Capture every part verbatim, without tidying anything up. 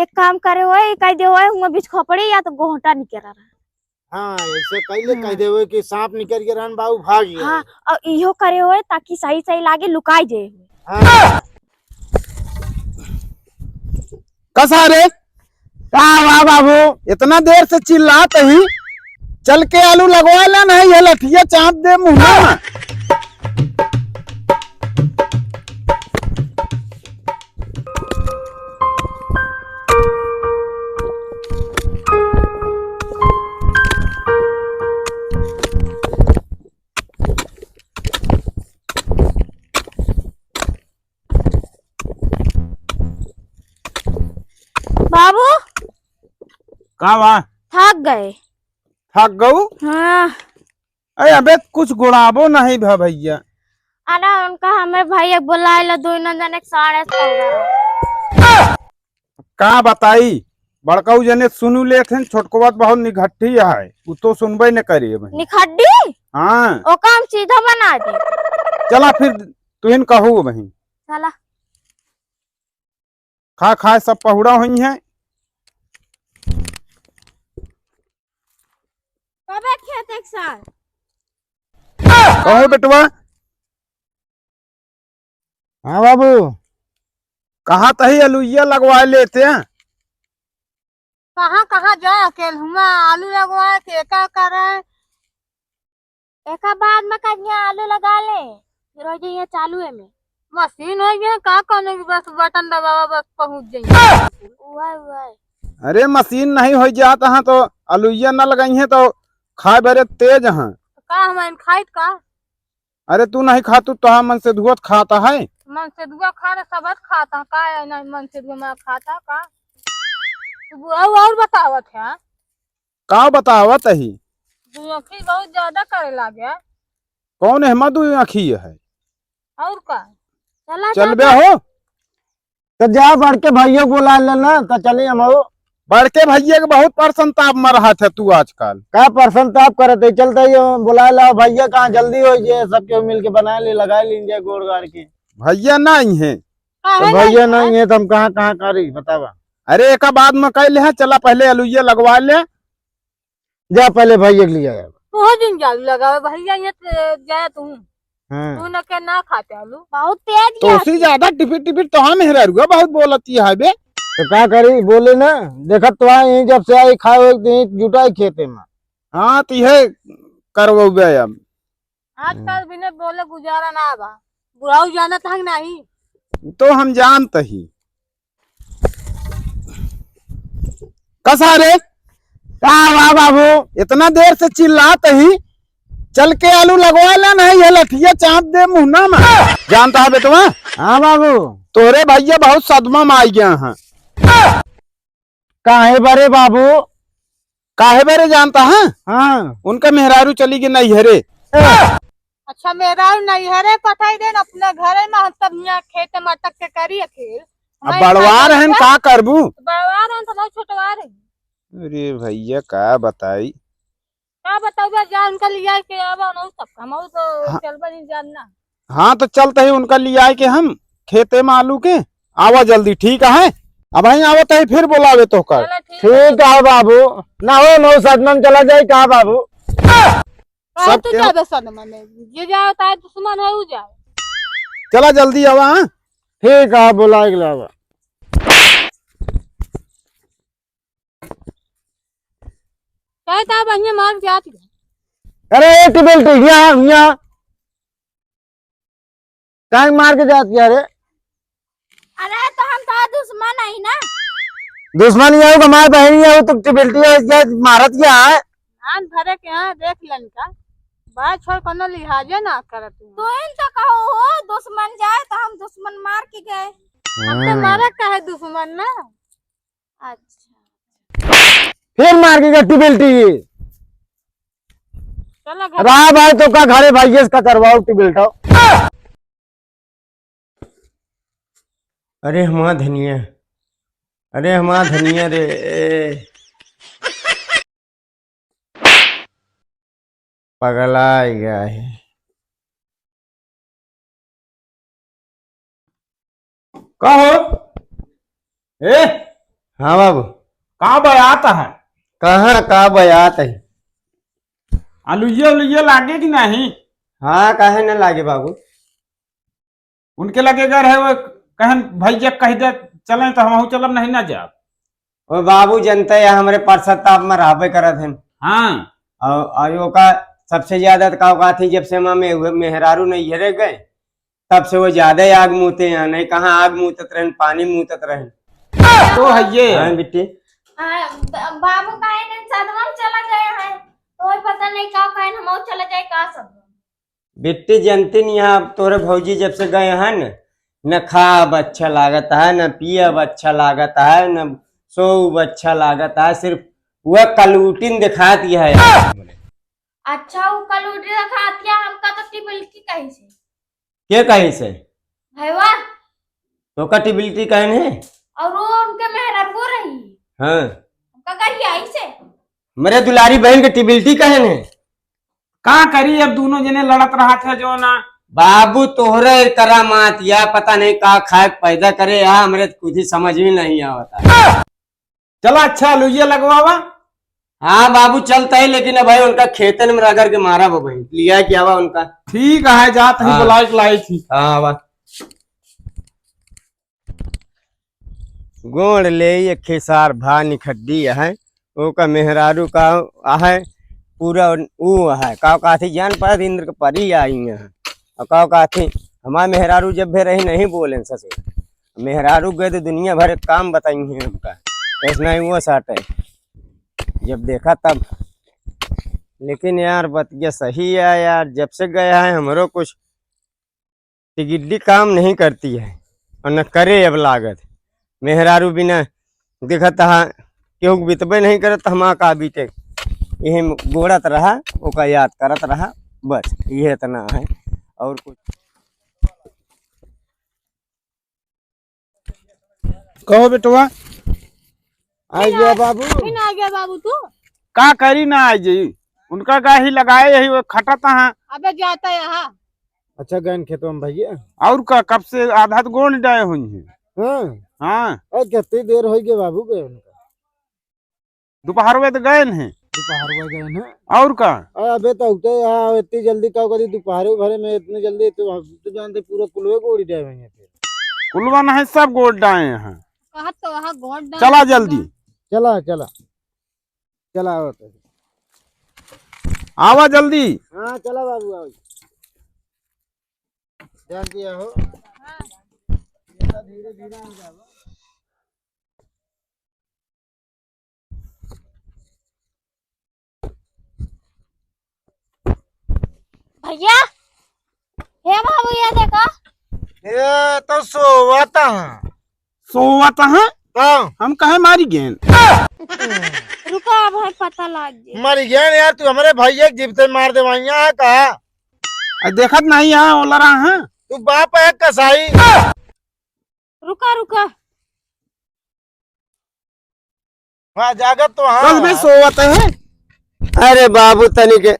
एक काम करे होए, कह दे होए, हुआ बीच खोपड़ी या तो गोहटा निकल रहा। हाँ, ऐसे कैले कह हाँ। देवे कि सांप निकल के रहन बाबू भाग गया। हाँ, और इहो करे होए ताकि सही सही लागे, लुकाई दे। हाँ। कसा रे? का हुआ बाबू? इतना देर से चिल्लात ही, चल के आलू लगवा ला, नहीं ये लठिया चाप दे मुँह में। बाबू, का बा? थक गए। थक गऊ? हाँ। अरे अबे, कुछ गोड़ाबो नहीं भा भैया। अरे उनका हमें भाई एक बुलाए ला, दो ना जने के साढ़े सौ। का बताई, बड़काऊ जने सुनू लेत हैं, छोटकवा त बहुत निघट्टी है, उ तो सुनबे न करे भाई। निखड्डी? हाँ। ओका हम सीधा बना दे। चला फिर तुहिन कहू भाई। चला। खा खाए सब पहुड़ा हुई हैं। कबे खेत एक साल। कहो बेटवा। हाँ बाबू। कहाँ तही अलुइया लगवा लेते हैं? कहाँ कहाँ जाए अकेल हुआ आलू लगवाए के का करे? एका बाद में कहिया आलू लगा ले, फिर हो जाइए चालू है में। मशीन हो गया का, कौन है कि बस बटन दबावा, बस पहुँच जाइए। उहे, उहे। अरे मशीन नहीं हो जात हाँ तो अलुइया न लगाई है तो खाए बरे तेज हाँ। तो का हम खाइत का? अरे तू नहीं खातू तो मन से धुआत खाता है। मन से धुआ खा रहे, सबत खाता का है, नहीं मन से धुआ मैं खाता का? तू बुढ़ऊ और बतावत है। का बतावत ही? दुई आँखी बहुत ज्यादा करे लागे। कौन है मा दुई आँखी है? और का? चला चलबे जा। हो? तो जा बड़के भैया को बुला लेना, तो चली हम हो। बड़के भैया के बहुत परसंताप में रहत है तू आजकल। का परसंताप करत है? चलते ही बुला ला भैया, कहाँ जल्दी हो जे, सबके मिल के बना ले, लगा लीन जाए गोड़ गाड़ के। भैया नहीं है। तो काहे भैया नहीं है? नहीं है तो हम कहाँ, कहाँ करी बतावा? अरे एका बाद में कह ले, हाँ, चला पहले अलुइया लगवा ले। जा पहले भैया के लिए आया। तू दिन जालू लगावे भैया, ये ते जाए तू। हाँ। तू न के ना खाते आलू। बहुत तेज तो गया उसी थी। ज्यादा टिपिर टिपिर तो हम हेरा रुआ बहुत बोलती है बे। तो का करी, बोले ना, देखत तो आई, यहीं जब से आई खाए एक दिन जुटाई खेते में। हाँ, तो यह करवो बे अब। आजकल बिना बोले गुजारा ना बा। बुढ़ऊ जानत है कि नहीं? तो हम जानत ही। कसा रे? का बा बाबू? इतना देर से चिल्लात ही, चल के आलू लगवा ला, नहीं ये लठिया चाप दे मुहना में। जानता है बेटवा? हाँ बाबू। तोरे भैया बहुत सदमा में आई गया हैं। काहे बरे बाबू? काहे बरे जानता है? हाँ। उनका मेहरारू चली गई नैहरे। अच्छा, मेहरारू नैहरे पठाई देन, अपने घरे में हम सब यहाँ खेत में अटक के करी अकेल। अब हमारे बड़वार हैं, का करबू? बड़वार हैं तो बहुत छोटवार हैं। अरे भैया, का बताई? का बताऊबा, जा उनका लिया के आवा, उनहु सब कमाऊ तो हाँ। चलबा नहीं जानना। हाँ, तो चलते ही उनका लिया के हम खेते में आलू के आवा जल्दी, ठीक है? अब वहीं आवत है, फिर बोलावे तो कर। चला, ठीक है। ठीक है बाबू, ना हो, नौ सात में चला जाए, कहा बाबू? काहे सब तू के जाबे सदमा में? जे जाओ ताए दुश्मन है, उ जाओ। चला जल्दी आवा, हाँ? ठीक है, बोला के लावा। काहे ता बढ़िया मार जात है। अरे, एक टिबिल्टी, यहाँ, यहाँ। काहे मार के जात है, अरे? अरे, तो हम तो दुश्मन है ना। दुश्मन ये हो, हमारे बहन ये हो, तो टिबिल्टी है, ये मारत क्या है? धान भरे के यहाँ देख लेन का। बात छोड़, कोनो लिहाजे ना करत हूँ। तो इन तो कहो हो, दुश्मन जाए तो हम दुश्मन मार के गए। हम तो हाँ। मारे का है दुश्मन ना। अच्छा। फिर मार के गट्टी बेल्टी। चलो घर। रहा भाई तो का घरे भाई ये इसका करवाओ टी बेल्टाओ। अरे हमार धनिया, अरे हमार धनिया रे। पगलाइ गया है। का हो? ए? हाँ बाबू। का बयात है? कहाँ का बयात है? अलुइया उलुइया लागे कि नहीं? हाँ, काहे न लागे बाबू? उनके लगे अगर है वो कहन भैया कह दे चलें तो हमहू चलब, नहीं ना जाब। ओ बाबू, जनते है हमरे परसा ताप में रहबे करत हन। हाँ। और, और ओका सबसे ज्यादा तो का कहत ही, जब से माँ में मेहरारू नैहरे गए, तब से वो ज्यादा ही आग मूते हैं, नहीं कहाँ आग मूतत रहन, पानी मूतत रहन। तो है ये। हाँ बिट्टी। आ, ब-, बाबू काहे न सदमा में चला गए हैं, तो पता नहीं का काहे न हम चला जाए का सब। बिट्टी जनती नहीं है, अब तोरे भौजी जब से गए हैं न, न खाब अच्छा लागत है, न पियब अच्छा लागत है, न सोब अच्छा लागत है, सिर्फ वह कलूटिन दिखाती है। अच्छा, वो कलूटी दिखाती है, हमका तो टिबिल्टी कही से। के कही से? भैया। तो का टिबिल्टी कहन है? और वो उनके मेहरारू रही। हाँ। हमका गरियाई से। मेरे दुलारी बहन के टिबिल्टी कहन है। का करी, अब दोनों जने लड़त रहत है जो ना। बाबू, तोहरे करामात या पता नहीं का खाए पैदा करे या, हमरे तो कुछ ही समझ में नहीं आवता। चला, अच्छा, अलुइया लगवावा। हाँ बाबू, चलता है, लेकिन अब भाई उनका खेतन में रगड़ के मारा बा भाई, लिया के आवा उनका। ठीक है, जात ही हाँ। बुलाए के लाई थी। हाँ बा। गोड़ ले ये खेसार भा निखड्डी है, ओका मेहरारू का है, पूरा ऊ है, का कहती जान पड़त इंद्र के परी आई है। और का कहती, हमार मेहरारू जब भी रही नहीं बोले ससुर, मेहरारू गए तो दुनिया भर के काम बताई है हमका, ऐसा नहीं वो साटे जब देखा तब। लेकिन यार बतिया सही है यार, जब से गया है हमरो कुछ टिगिड्डी काम नहीं करती है और न करे अब लागत। मेहरारू बिना देखत हा केहू के बितबे नहीं करत, हमा का बीते। यही गोड़त रहा, ओका याद करत रहा, बस ये इतना है और कुछ। कहो बेटवा। आ गया बाबू। फिर आ गया बाबू तू? का करी ना आ जाई, उनका गाही लगाए यही वो खटत हाँ। अबे जाता यहाँ। अच्छा गए खेतवा में भैया। और का, कब से आधा तो गोड़ डाए हुई है। हाँ। हाँ। अरे कितनी देर हो गई बाबू गए उनका। दोपहर में तो गए हैं। दोपहर में गए हैं। और का? अरे अबे तो उठे यहाँ इतनी जल्दी का करी दोपहर भरे में इतनी जल्दी तो हम तो जानते पूरा कुलवे गोड़ी डाए हुई है फिर। कुलवा नहीं सब गोड़ डाए हैं। कहा तो वहाँ गोड़ डाए चला हैं। जल्दी। चला चला। चला आवत है। आवा जल्दी। हाँ चला बाबू आओ। ध्यान दिया हो। धीरे धीरे आ जाओ। भैया, हे बाबू, ये देखा। ये तो सोवत है। सोवत है? हाँ। हम कहे मारी गेन? रुका, अब है पता लाग जे। मरी गेन यार, तू हमरे भैया के जीवते मार देवाइया है का? आ, देखत नहीं है, ओलरा है। तू बाप है कसाई। रुका, रुका। हाँ, जागत तो हाँ। बस में सोवत है। अरे बाबू, तनी के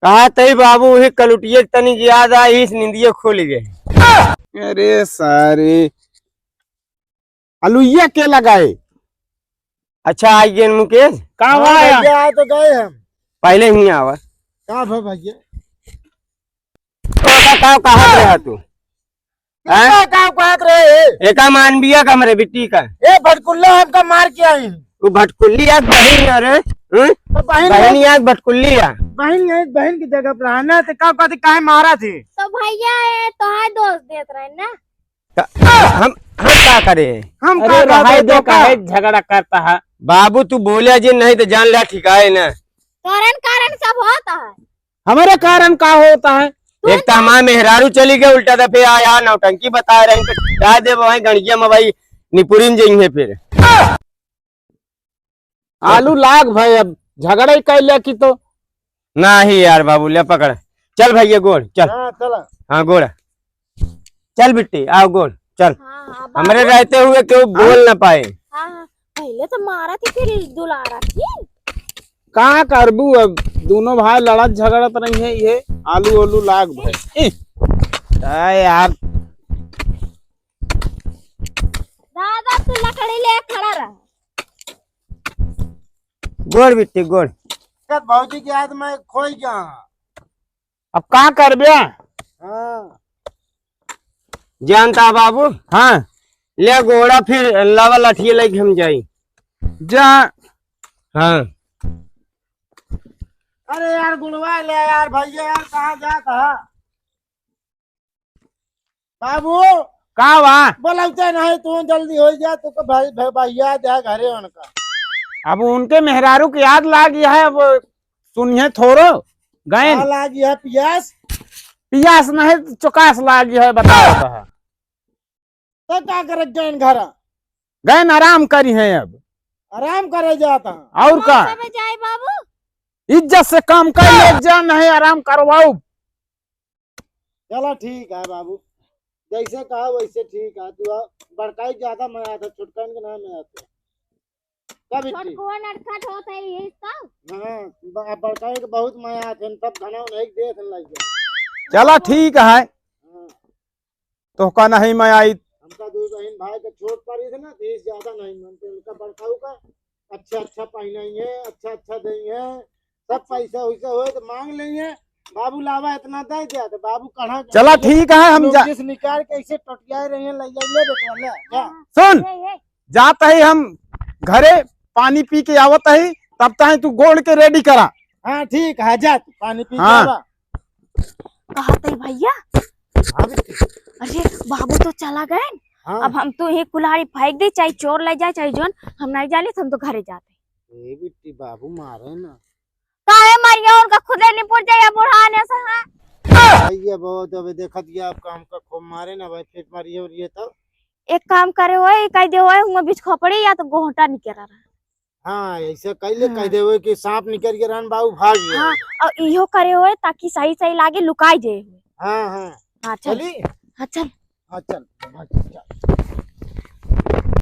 कहा तई बाबू, वही कलुटिये के तनी के याद आई, इस निंदिये खुल गए। अरे सारे, अलुइया के लगाए? अच्छा, आई गेन मुकेश। का हाँ, हुआ? भैया, आए तो गए हम। पहले ही आवा। का भा भैया? तो का, का कहत रहा तू? हैं? का, का कहत रहे? एका मानबिया का हमरे बिट्टी का। ए, भटकुल्ला हमका मार के आई। तू भटकुल्ली याद बहिन है रे। हम्म? तो बहिन बहिन है। याद भटकुल्ली है। बहिन है, बहिन की जगह पर रहना, तो का कहते, काहे मारा थे? तो भैया, ये तो है दोस्त देत रहे ना। का, हम, हम का करे? हम अरे का रहा कहते दे, तो का? काहे झगड़ा करता है? बाबू, तू बोले जे नहीं तो जान ले ठिकाए ना। कारण, कारण सब होता है। हमारे कारण का होता है? एक तो हमारे मेहरारू चली गए, उल्टा दफे आया, नौटंकी बता रहे हैं, तो डाल दे भाई गणिया में भाई निपुरिन जइहे फिर। आलू लाग भाई, अब झगड़ा ही कर लिया कि तो। नहीं यार बाबू, ले पकड़, चल भैया गोड़, चल। हाँ, चला। हाँ, गोड़। चल बिट्टी, आओ गोड़, चल। हाँ, हाँ, हमरे बाबू। रहते हुए केहू बोल ना पाए। हाँ, हाँ, पहले तो मारा थी, फिर दुलारा थी। का करबू अब, दोनों भाई लड़त झगड़त रही है, ये आलू ओलू लाग भाई। ए, आ यार, गाड़ी ले खड़ा रहा। गोड़ बिट्टी, गोड़। भौजी के याद में खोई गया। अब का करबे? हाँ। जानता बाबू? हाँ। ले गोड़ा फिर लावा लाठिया लेके हम जाई। जा। हाँ। अरे यार गुड़वा ले यार भैया यार, कहाँ जात ह? बाबू। का बा? बोलौते नहीं तू, जल्दी हो जा, तू को भाई, भाई, भैया दे घरे उनका। अब उनके मेहरारू के याद लागी है, अब सुनिए थोरो गैन। का लागी है पियास? पियास नहीं, चौकास लागी है, बताओ तो। तो का करे गैन घर? गैन आराम करी है अब। आराम करे जाता। और का? सबे जाए बाबू। इज्जत से काम कर ले, जा नहीं आराम करवाओ। चला ठीक है बाबू, जैसे कहा वैसे ठीक है। तू आ, बड़काई ज्यादा मया आता, छोटकन के ना मया आता। का बिट्टी? छोटकुआ नटखट होत है, यही सब। हाँ, ब-, बड़काई के बहुत मया आते हैं, तब धनवा नहीं देख लग गया। चला ठीक है। हाँ। तोहका नहीं मया आई। हमका दो बहन भाई के छोट पड़ी थे ना, तो ये ज्यादा नहीं मानते। उनका बड़काऊ का अच्छा अच्छा पहनाई है, अच्छा अच्छा देई है, सब पैसा वैसा होए तो मांग लेई है। बाबू लावा इतना दे दिया तो बाबू कहाँ चला ठीक है, हम लोग जा- जिस निकाल के ऐसे टोटियाए रहे हैं, ले जाइए बेटवा, ले जा। सुन, ए, ए। जात ही हम घरे, पानी पी के आवत ही, तब तक तू गोड़ के रेडी करा। हाँ ठीक है, जा तू पानी पी के हाँ। आवा। कहत है भैया। हाँ बिट्टी। अरे बाबू तो चला गए। हाँ। अब हम तो ये कुल्हाड़ी फेंक दे, चाहे चोर ले जाए चाहे जौन, हम नहीं जाने, हम तो घरे जाते। ए बिट्टी, बाबू मारे ना। काहे मारिया, उनका खुदे निपुट जाइए बुढ़ाने से। हाँ। भैया बहुत अबे देखत गया आपका, हमका खूब मारे ना भाई, फिर मारिए और ये तो। एक काम करे होए, कह दे होए, हुआ बीच खोपड़ी या तो गोहटा निकल रहा। हाँ, ऐसे कैले कह हाँ। देवे कि सांप निकल के रहन बाबू भाग गया। हाँ, और इहो करे होए ताकि सही सही लागे, लुकाई जाए होए। हाँ, हाँ। हाँ, चल। चली? हाँ, चल। हाँ, चल, हाँ, चल।